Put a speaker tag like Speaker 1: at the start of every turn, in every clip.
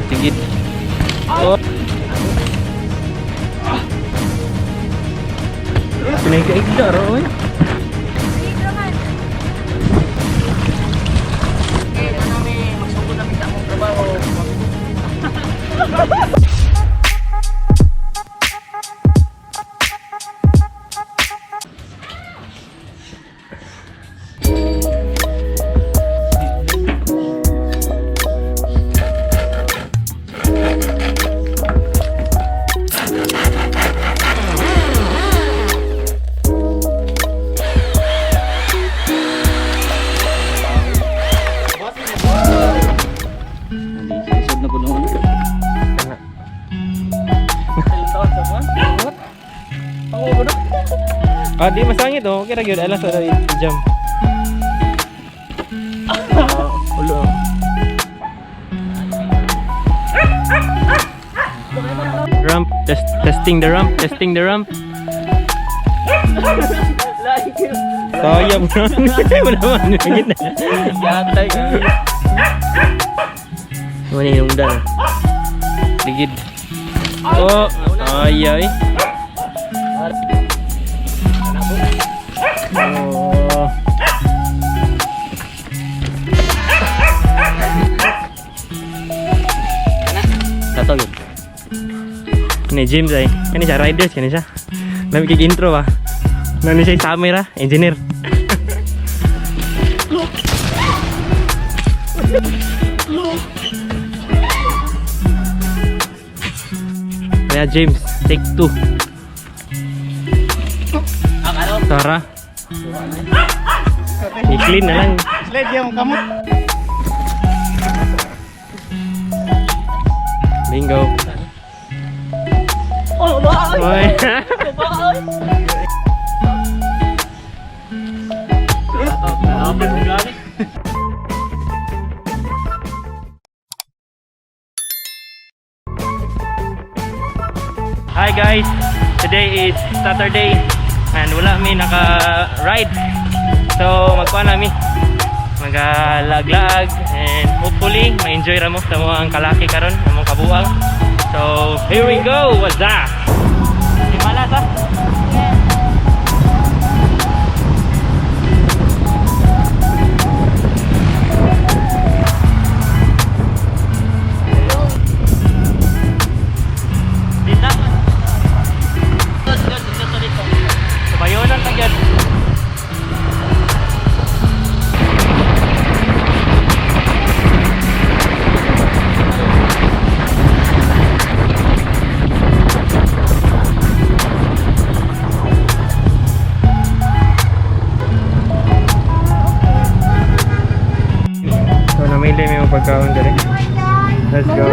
Speaker 1: Tigid. Oh. Pinay ka igda ro oy.
Speaker 2: Magsugod na kita akong trabaho.
Speaker 3: Lisod na po noon.
Speaker 1: Ah, di masangit oh. Okay ra gyud alas ra jam. Ah, ulo. Ramp test, testing the ramp, testing the ramp. Kaya mo na. Wala man. Gina.
Speaker 2: Yatay ka.
Speaker 1: Ano yung dala? Ligid. Oh, ay ay. Oh.
Speaker 3: Tato yun.
Speaker 1: Ni James ay. Kani siya riders kani siya. Nami kig intro ba. Nani siya sa camera, engineer. Kaya James, take two. Tara. I-clean na lang.
Speaker 2: Slide yung kamot.
Speaker 1: Bingo.
Speaker 2: Oh, ba?
Speaker 1: Oy. Hi guys! Today is Saturday and wala mi naka-ride. So magkuha na mi. Magalaglag and hopefully ma-enjoy ra mo sa mga ang kalaki karon, among kabuang. So here we go! What's up? Himala ta? Dito. Sa bayonan ta gyud. So namili may mga pagkaon diri. Let's go.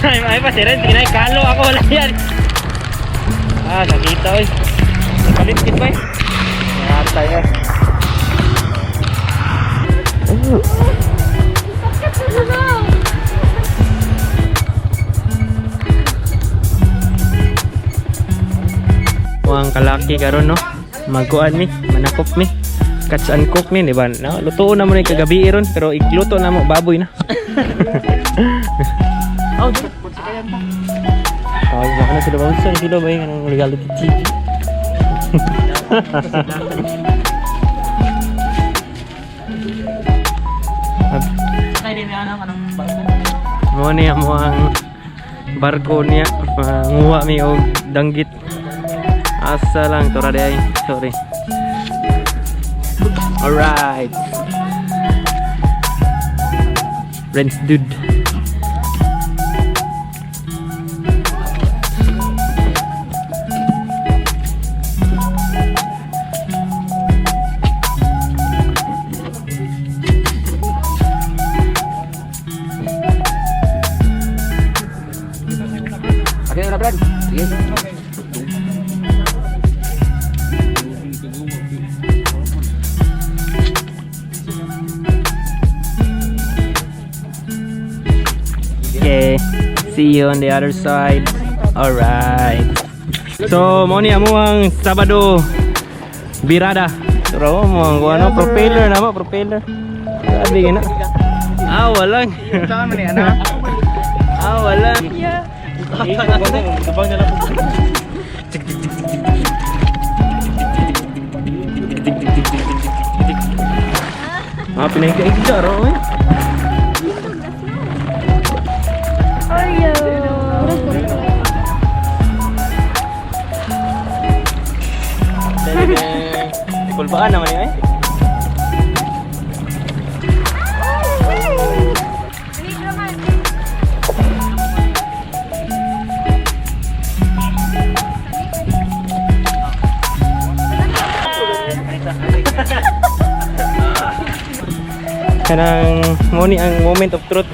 Speaker 1: Ay, ay pa si Ren, tingnan, kalo ako wala yan. Ah, nakita oy. Nakalitkit ba eh? Yatay eh. Ang kalaki karon no. Magkuan mi, manakop mi. Catch and cook ni, di ba? No, lutuon na mo ni kagabi ron, pero igluto na mo baboy na.
Speaker 2: Oh, di. Magsakayan ta.
Speaker 1: Tawag ba na sila ba? Unsa na sila ba yung anong reality TV?
Speaker 2: Sakay din niya anong anong barko.
Speaker 1: Mo ni mo ang barko niya. Manguha mi og danggit. Asa lang tora di ay. Sorry. Alright. Rents dude. See you on the other side. Alright. So, mo ni amo ang Sabado birada. Pero mo ang ano, propeller na mo, propeller. Grabe gina. Ah, walang.
Speaker 2: Saan man ni ana?
Speaker 1: Ah, wala.
Speaker 2: Yeah.
Speaker 1: Ah, pinahigda-higda ro eh.
Speaker 4: Oreo.
Speaker 1: Kulbaan naman yun eh. Kanang mo ni ang moment of truth.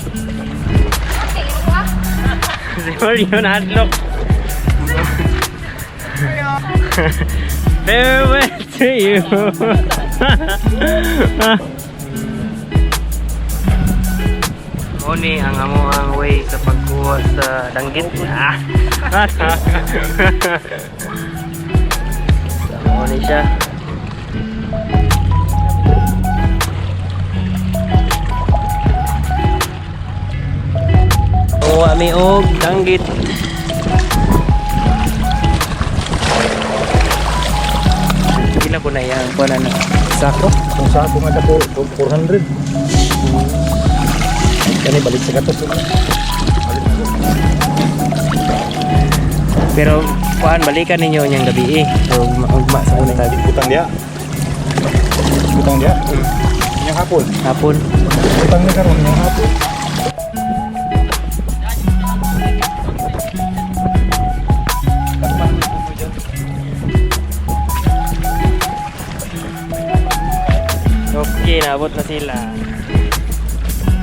Speaker 1: Si Mario nahadlok. Farewell to you. Mo ni ang amo ang way sa pagkuha sa danggit. Ah. So, mo ni siya. Kuha mi og danggit. Pila ko na yan, kuha na na. Sako?
Speaker 5: Kung sa ako nga dako, 400. Kani balik sa gatos. Balik na ko.
Speaker 1: Pero kuhaan balikan ninyo niyang gabi eh. So ugma, ugma sa una tag
Speaker 5: Butang dia. Butang dia. Inyong hapon.
Speaker 1: Hapon.
Speaker 5: Butang ni karon inyong hapon.
Speaker 1: Okay, naabot na sila.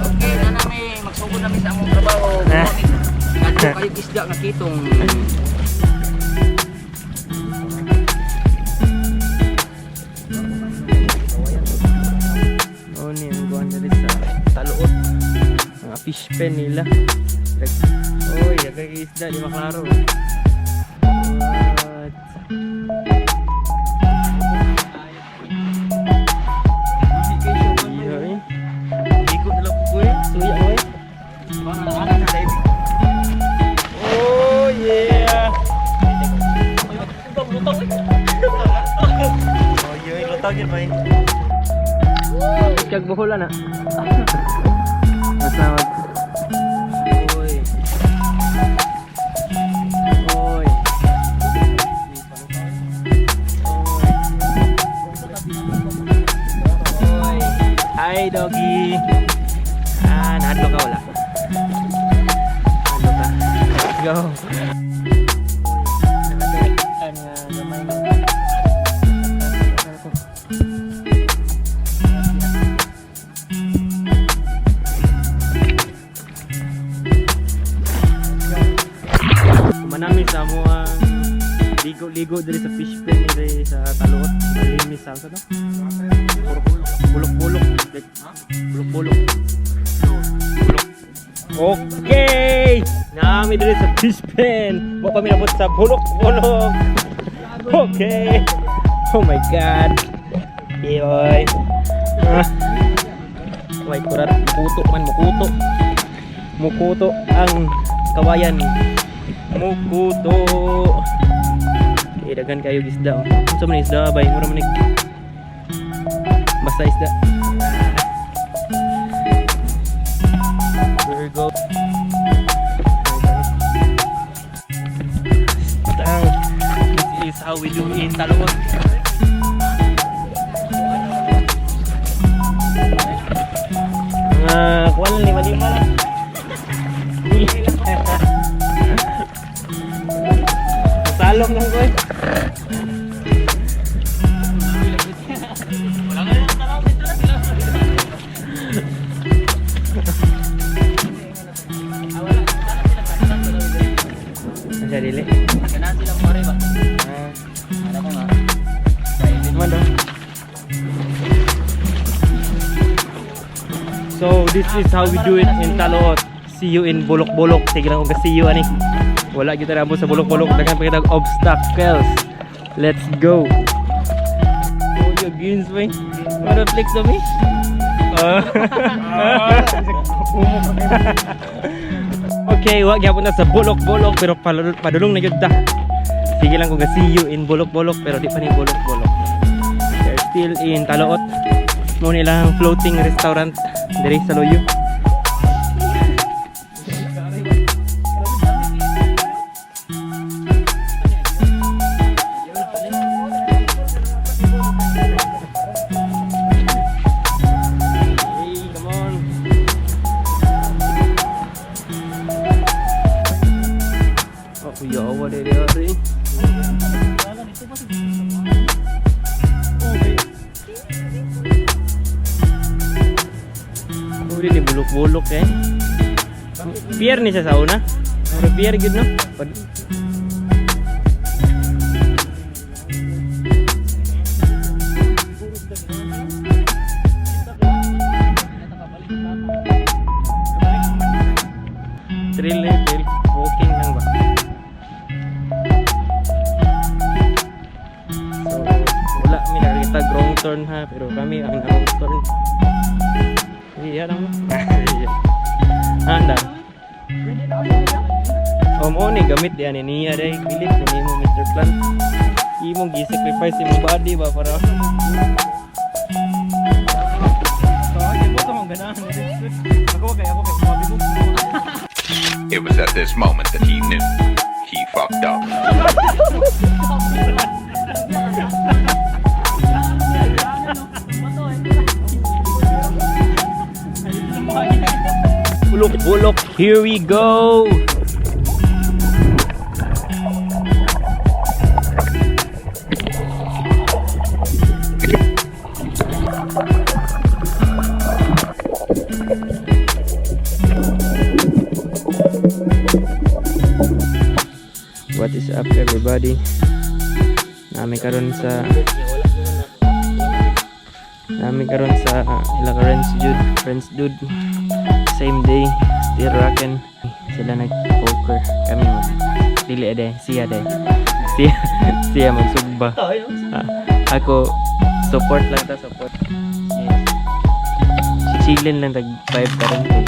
Speaker 2: Okay na nami, magsugod nami sa among trabaho.
Speaker 1: Ah.
Speaker 2: Ngadto kayo isda nga kitong.
Speaker 1: Oh, ni ang kuhaan diri sa taluot. Mga fish pen nila. Oy, daghay isda, di maklaro. What? Iya, eh. Ikot na lang po ko eh. Suya ko eh. Oh yeah! Oh yeah, lutang yun ba eh. Kag buhol na. Basta mag. Oy. Oy. Oy. Hi doggy. Ah, nahadlok ka wala. Nahadlok ka. Let's go. Nakadaan nga gamay nga. Manami sa amo ang ligo-ligo diri sa fish pen diri sa Taluot, malinis sa to. Bulok-bulok, like bulok-bulok. So, bulok. Okay! Nami diri sa fish pen. Wa pa mi nabot sa bulok-bulok. Okay. Oh my God. Yoy. Ah. Way kurat mukuto man mukuto. Mukuto ang kawayan. Mukuto. Okay, daghan kayo isda. Oh. Unsa man isda bay? Mura man ni basta isda. There we go. Tang. This is how we do in Taluot. Mga kuwan lang, lima-lima lang. Salong lang ko eh. Nasa dili.
Speaker 2: Ganahan sila mo ba?
Speaker 1: Ah,
Speaker 2: Ano ko nga.
Speaker 1: man daw. So this is how we do it in Taluot. See you in Bulok-Bulok. Sige lang kung see you ani. Wala gyud ta sa Bulok-Bulok. Daghan pa kitag obstacles. Let's go. Oh, you gains man. Wanna flex on me? Ah. Okay, wa gyapon na sa Bulok-Bulok pero padulong na gyud ta. Sige lang kung see you in Bulok-Bulok pero di pa ni Bulok-Bulok. They're still in Taloot. Mo nilang floating restaurant diri sa Loyo. Hey, come on. Oh, kuya, wala diri ari. Uli ni bulok-bulok eh. Pier ni siya sa una. Pero pier gyud no. Trail eh, trail. Walking lang ba? So, wala mi nakita wrong turn ha, pero kami ang wrong turn. Iya lang mo. Anda. O mo ni gamit diyan ni niya day pilit ko nimo Mr. Plant. Imong gi-sacrifice imong body ba para. Ako kay mo.
Speaker 4: It was at this moment that he knew. He fucked up.
Speaker 1: Bulok bulok, here we go. What is up, everybody? Nami karon sa ila ka friends dude, friends dude. Same day, still rockin'. Sila nag-poker, kami mag dili ade, siya de. Siya siya magsugba. Ah, ako support lang ta, support. Yes. Chillin lang tag vibe karon kay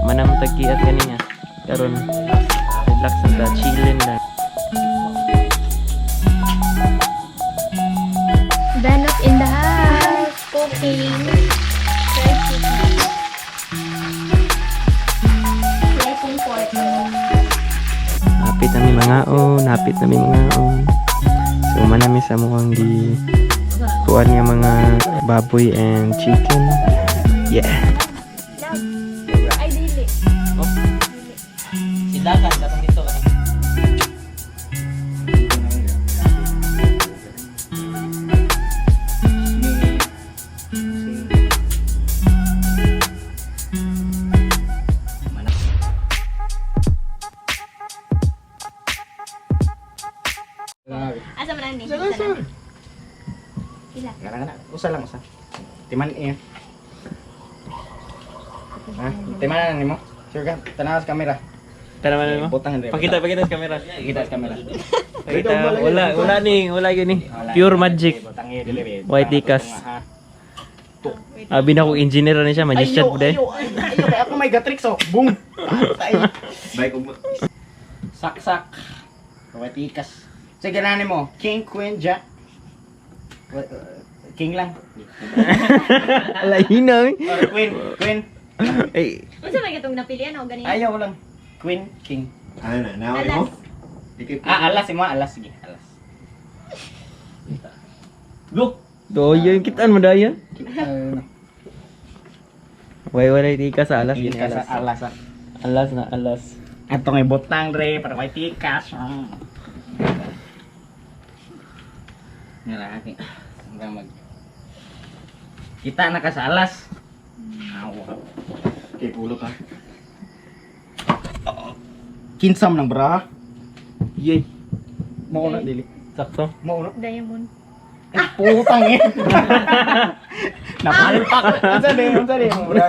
Speaker 1: manam tag kiat kani nga. Karon relax lang ta, chillin lang.
Speaker 6: Banok in the house. Cooking. Fried chicken. Slicing pork.
Speaker 1: Hapit na mi mangaon, hapit na mi mangaon. So manami sa mukhang gi kuan nga mga baboy and chicken. Yeah.
Speaker 6: Love. Ay, dili.
Speaker 2: Silakan, katong dito. Katong.
Speaker 6: Asa man ni? Asa na? Pila?
Speaker 5: Kana kana, usa lang usa. Timan iya. Ha? Timan na nimo. Sure ka? Tanaw sa camera.
Speaker 1: Tara man mo.
Speaker 5: Butang andre.
Speaker 1: Pakita, pakita sa camera.
Speaker 5: Pakita sa camera.
Speaker 1: Pakita. Wala, wala ni, wala gyud ni. Pure magic.
Speaker 5: Butang iya dili.
Speaker 1: White tikas. Abi na kong engineer na siya, magician po
Speaker 5: Ayo, ayo, ayo, kay ako may gatricks oh. Boom. Patay. Sak-sak. White tikas. Sige na nimo. King, queen, jack. King lang.
Speaker 1: Alahina.
Speaker 5: Or queen, queen.
Speaker 1: Ay,
Speaker 6: Unsa may katong napilian o ganina?
Speaker 5: Ayaw lang. Queen, king.
Speaker 6: Alas.
Speaker 5: Ah, alas mo, alas sige, alas.
Speaker 1: Look. Doyo yung kitaan mo daya. Way wala tikas sa alas gini
Speaker 5: King
Speaker 1: alas.
Speaker 5: sa alas. Ah.
Speaker 1: Alas na alas.
Speaker 5: Atong ibutang dre para may tikas. Ngara aki. Hanggang mag Kita na ka sa alas. Awa.
Speaker 3: Okay, pulo ka.
Speaker 5: Kinsam ng bra.
Speaker 1: Yay.
Speaker 5: Mao na dili.
Speaker 1: Sakto.
Speaker 5: Mao na.
Speaker 6: Diamond.
Speaker 5: Eh, putang eh. Napalpak. Unsa di mo bra?